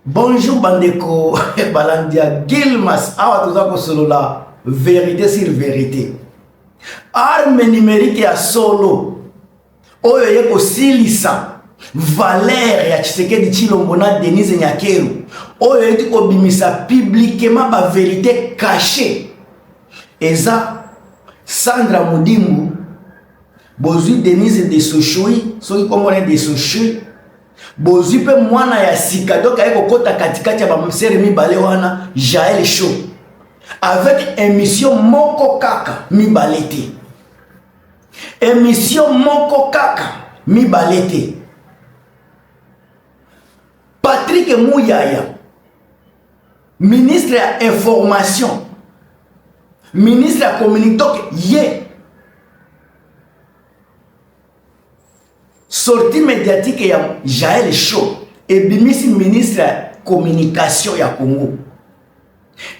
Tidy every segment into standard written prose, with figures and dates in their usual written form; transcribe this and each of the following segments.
Bonjour bandeko balandi ya Gilmas, awa toza kosolola verite sur verite. Arme numérique ya solo oyo eye kosilisa valeur ya Tshisekedi Tshilombo na Denise Nyakeru, oyo eyeti kobimisa publiquement ba verite cachée, eza Sandra Mudimbu. Bozwi Denise de Soshui, soki kombo na de Soshui, bozwi mpe mwana ya sika, donc aye kokɔta katikati ya bamsere mibale wana, Jael Show, avec émission moko kaka mibale te, émission moko kaka mibale te. Patrick Muyaya, ministre ya information, ministre ya communique, donc ye sortie médiatique ya Jael Show ebimisi ministre ya communication ya Congo,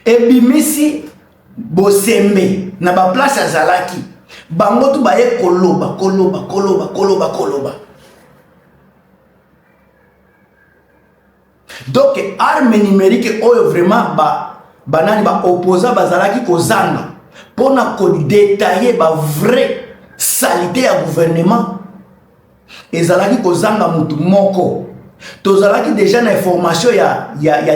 ebimisi Bosembe na baplace azalaki, bango tu baye koloba koloba koloba koloba koloba. Donc arme numérique oyo vraiment ba banani ba opposant bazalaki kozanga mpona kodetaille ba vrai salite ya gouvernement, ezalaki kozanga mutu moko. Tozalaki deja na information ya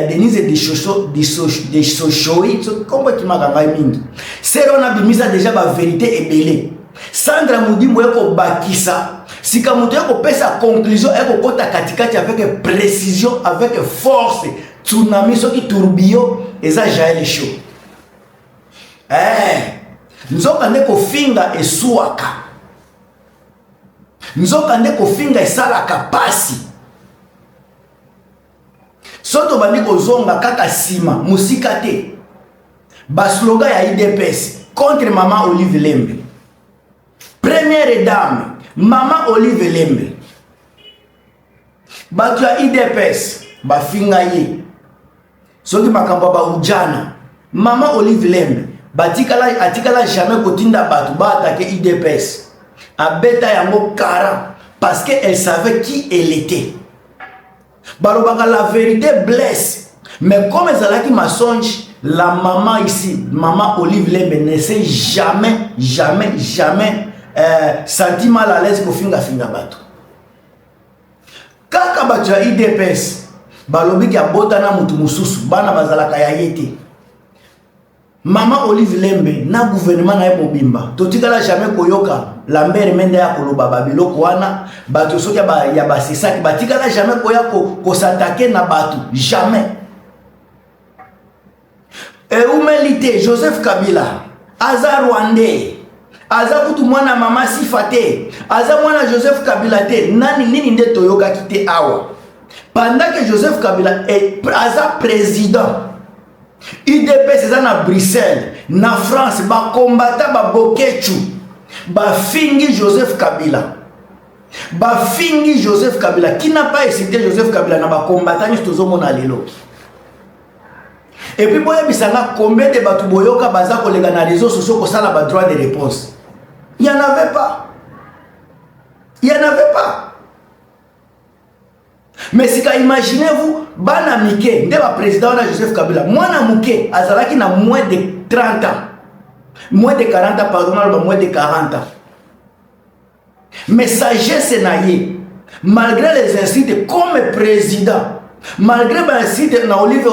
Denise de Soshoi, kombo ekimaka ngai mingi, sere wana abimisa deja baverité ebele. Sandra Mudimbo ya kobakisa sika, moto ya kopesa conclusion, ya kokɔta katikati avec précision, avec force, tsunami soki tourbillon, eza Jael Show. Nzoka nde kofinga eswaka, nzoka nde kofinga esalaka pasi. So tobandi kozonga kaka nsima mosika te, baslogan ya UDPS contre mama Olive Lembe, première dame mama Olive Lembe, bato ya UDPS bafinga ye soki makambo ya baujana. Mama Olive Lembe batikala, atikala jamais kotinda bato baattaquer UDPS, abeta yango kara parce que elle savait qui elle était. Balobaka la vérité blesse, mais comme ezalaki mensonge, la maman ici, maman Olive Lembe, ne s'est jamais jamais jamais senti mal à l'aise kofingafinga bato. Kaka bato ya UDPS balobiki abota na motu mosusu, bana bazalaka ya ye te. Mama Olive Lembe na gouvernement na ye mobimba, totikala jamais koyoka Lambert Mende ya koloba babiloko wana. Bato soki ya basesaki batikala jamais koya kos'attaquer na bato, jamais. Eumeli te, Joseph Kabila aza rwandais, aza kutu mwana mama Sifa te, aza mwana Joseph Kabila te. Nani nini nde toyokaki te awa pendant que Joseph Kabila aza président? UDPS eza na Bruxelles, na France, bakombata babokechu bafingi Joseph Kabila, bafingi Joseph Kabila. Qui n'a pas insulté Joseph Kabila na bakombata nyonso tozomona lelo? Et puis boyebisanga, combien de bato boyoka baza koleka na réseau sociaux kosala badroit de réponse? Il y en avait pas, il y en avait pas. Mais sika imaginez-vous, bana mike nde baprésident wana. Joseph Kabila mwana moke, azalaki na moins de 30 ans, moins de 40 ans, pardon, naloba moins de 40 ans, mais sagesse na ye, malgré les insultes comme président, malgré bainsulte na Olive,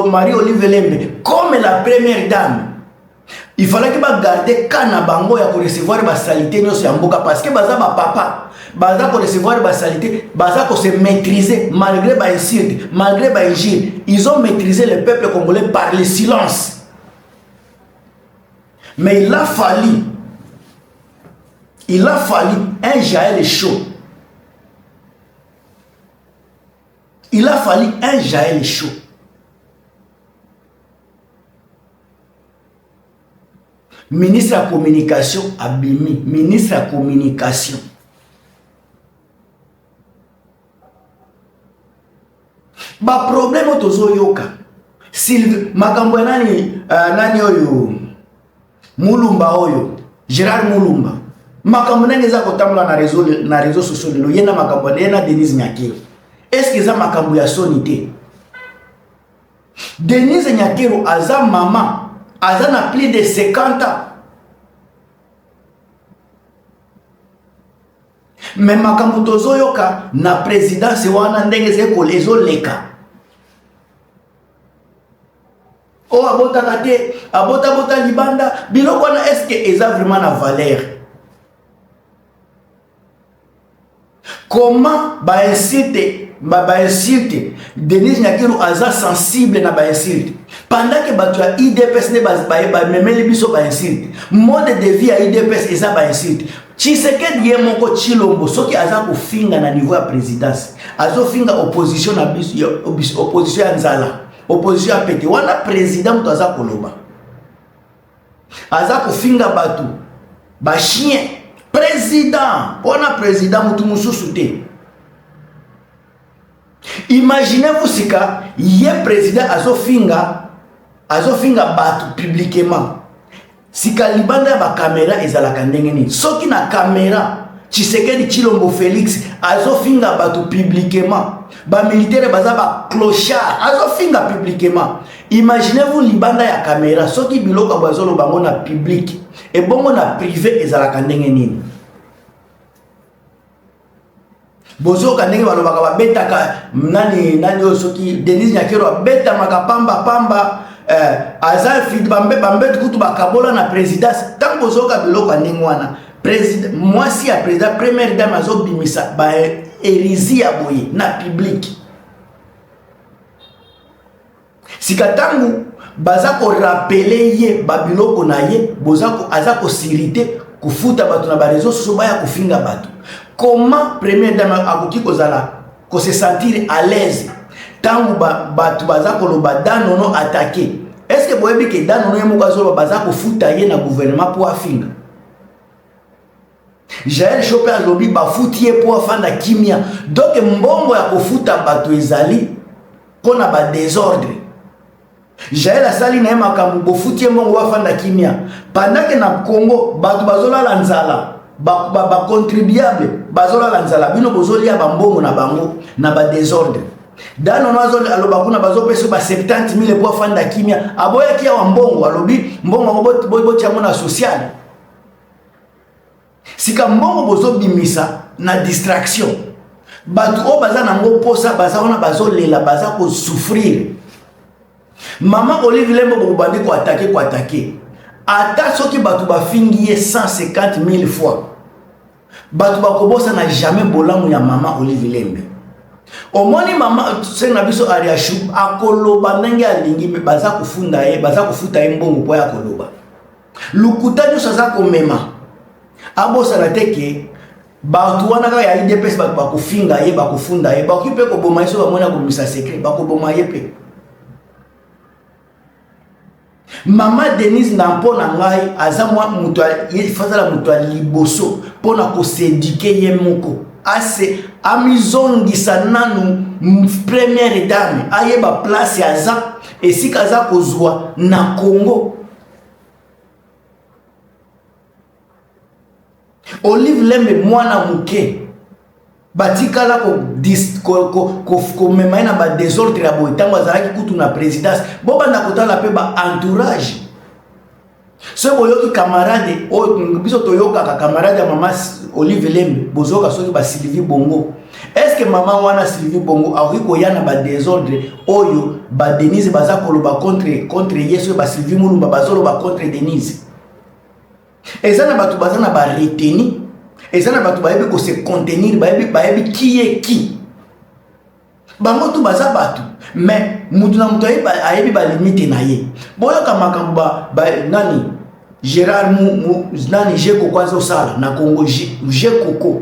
Marie Olive Lembe comme la première dame, il fallait bagarder ka na bango ya korecevoir basaleté nyonso ya mboka, parce que baza bapapa, baza korecevoir basaleté, baza kose maîtriser malgré bainsulte, malgré bainjure. Ils ont maîtrisé le peuple congolais par le silence. Mais il a fallu un Jael Show, il a fallu un Jael Show. Ministre ya communication abimi, ministre ya communication, baproblème oyo tozoyoka, Sylvie, makambo ya nani, nani oyo Mulumba, oyo Gérard Mulumba, makambo ndenge eza kotambola na réseau sociaux lelo, ye na makambo ye na Denise Nyakeru, est ce que eza makambo ya soni te? Denise Nyakeru aza mama, aza na plus de 50 ans. Mais makambo tozoyoka na présidence wana ndenge ezoleka oyo abotaka te, abotabota libanda, biloko wana est-ce que eza vraiment na valeur? Comment ba insulte ba insulte Denise Nyakeru aza sensible na ba insulte pendant que bato ya UDPS nde bamemeli biso ba insulte? Mode de vie ya UDPS eza ba insulte. Tshisekedi ye moko Tshilombo soki aza kofinga na niveau ya présidence, azofinga opposition na biso, opposition ya nzala, opposition ya pete wana, président moto aza koloba, aza kofinga bato bachien, président wana, président motu mosusu te. Imaginez-vous sika ye président azofinga bato publiquement, sika libanda ya bakamera ezalaka ndenge nini? Soki na kamera Tshisekedi Tshilombo Félix azofinga bato publiquement, bamilitaire baza baclochard, azofinga publiquement, imaginez-vous libanda ya kamera. Soki biloko ya bazoloba yango na public, ebongo na privé ezalaka ndenge nini? Bozoyoka ndenge balobaka, babetaka nani nani oyo, soki Denise Nyakeru abetamaka pamba pamba, aza bambetu kutu bakabola na présidence. Ntango bozoyoka biloko ya ndenge wana, mwasi ya président, première dame, azobimisa bahérésie ya boye na public, sika ntango baza korappeler ye babiloko na ye, aza kosirite kofuta bato na baréseaux sociaux baya kofinga bato, comment première dame akoki kozala kose sentir à l'aise ntango bato baza koloba Danono attaqué? Est ce que boyebi ke Danono ye moko azoloba baza kofuta ye na gouvernement mpo afinga? Jael Show mpe alobi bafuti ye mpo afanda kimia. Donc mbongo ya kofuta bato ezali mpo na badésordre. Jael asali na ye makambo, bofuti ye mbongo bafanda kimia, pendant ke na Congo bato bazolala nzala, bacontribuable bazolala nzala, bino bozolia bambongo na bango na badésordre. Danono aloba kuna bazopesa ba 70 000 po afanda kimia. Aboyaki awa mbongo, alobi mbongo yango botia yango na social. Sika mbongo bozobimisa na distraction, bato oyo baza nango mposa baza wana, bazolela, baza kosouffrir. Mama Olive Lembe, bokobandi koattaquer, koattaquer. Ata soki bato bafingi ye 150 000 fois, bato bakobosana jamais bolamu ya mama Olive Lembe. Omoni mama se na biso Ariashu akoloba ndenge alingi, me baza kofunda ye, baza kofuta ye mbongo mpo ya koloba lukuta nyonso aza komema. Abosana te ke bato wana kaka ya UDPS, bato bakofinga ye, bakofunda ye, bakoki mpe koboma ye. Soki bamoni akomisa secret, bakoboma ye mpe. Mama Denise, na mpo na ngai, aza mwa moto, azala moto ya liboso mpo na kos'éduquer ye moko, ase amizongisa nanu première dame, ayeba place aza, esika aza kozwa na Congo. Olive Lembe, mwana moke, batikala komema ye na badésordre ya boye ntango azalaki kutu na présidence. Bobanda kotala mpe baentourage. Soki boyoki camarade oyo biso toyokaka, camarade ya mama Olive Lembe, bozoyoka soki baSylvie Bongo, est ce que mama wana Sylvie Bongo akoki koya na badésordre oyo baDenise baza koloba contre ye? Soki baSylvie Mulumba bazoloba contre Denise, eza na bato baza na baretenue, eza na bato bayebi kose contenir, bayebi ki ye ki. Bango tu baza bato, mais mutu na mutu ayebi balimite na ye. Boyoka makambo ba nani, Gérard mu, mu, nani, Jekoko azosala na Congo. Jekoko,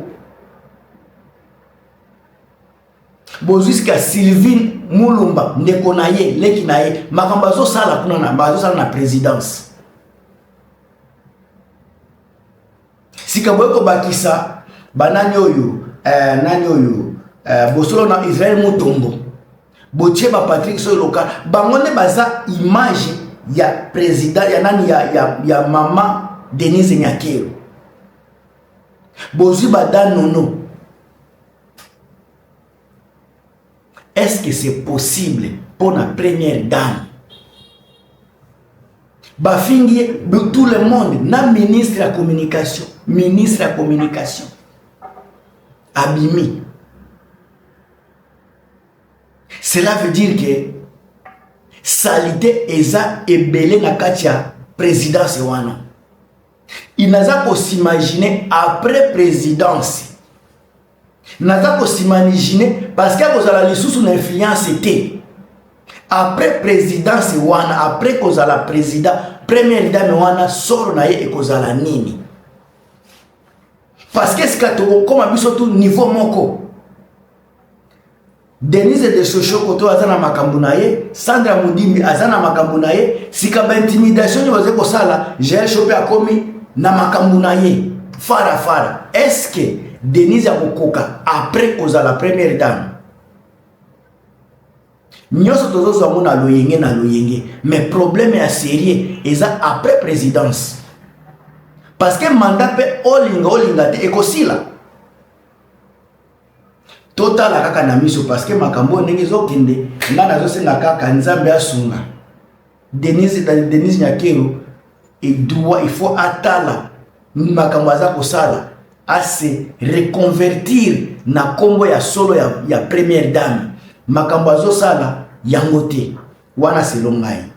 bozwi sika Sylvine Mulumba, ndeko na ye, leki na ye, makambo azosala kuna na azosala na présidence. Sika boye kobakisa banani oyo, nani oyo, bosolo na Israel Mutombo, botie baPatrick Soki Loka, bango nde baza image ya président ya nani, ya mama Denise Nyakeru. Bozwi badanono. Est-ce que c'est possible mpo na première dame? Bafingi ye tout le monde, na ministre ya communication, ministre ya communication abimi. Cela veut dire que saleté eza ebele na kati ya présidence wana. Naza kos'imaginer après présidence, naza kos'imaginer, parce que akozala lisusu na influence te après présidence wana. Après kozala président, première dame wana, soro na ye ekozala nini? Parce que sika tokokóma biso tu niveau moko. Denise de Soshoko to aza na makambo na ye, Sandra Mudimbi aza na makambo na ye. Sika baintimidation nyonso bazali kosala, Jael Show mpe akomi na makambo na ye fara fara. Est ce que Denise akokoka après kozala première dame? Nyonso tozozwa yango na loyenge na loyenge, mais problème ya sérieux eza après présidence, parce que mandat mpe, olinga olinga te, ekosila. Totala kaka na miso, parce que makambo oyo ndenge ezokende, ngai nazosenga kaka Nzambe asunga Denise. Denise Nyakeru edoit, il faut atala makambo aza kosala, ase reconvertir na nkombo ya solo ya première dame. Makambo azosala yango te wana, selo ngai.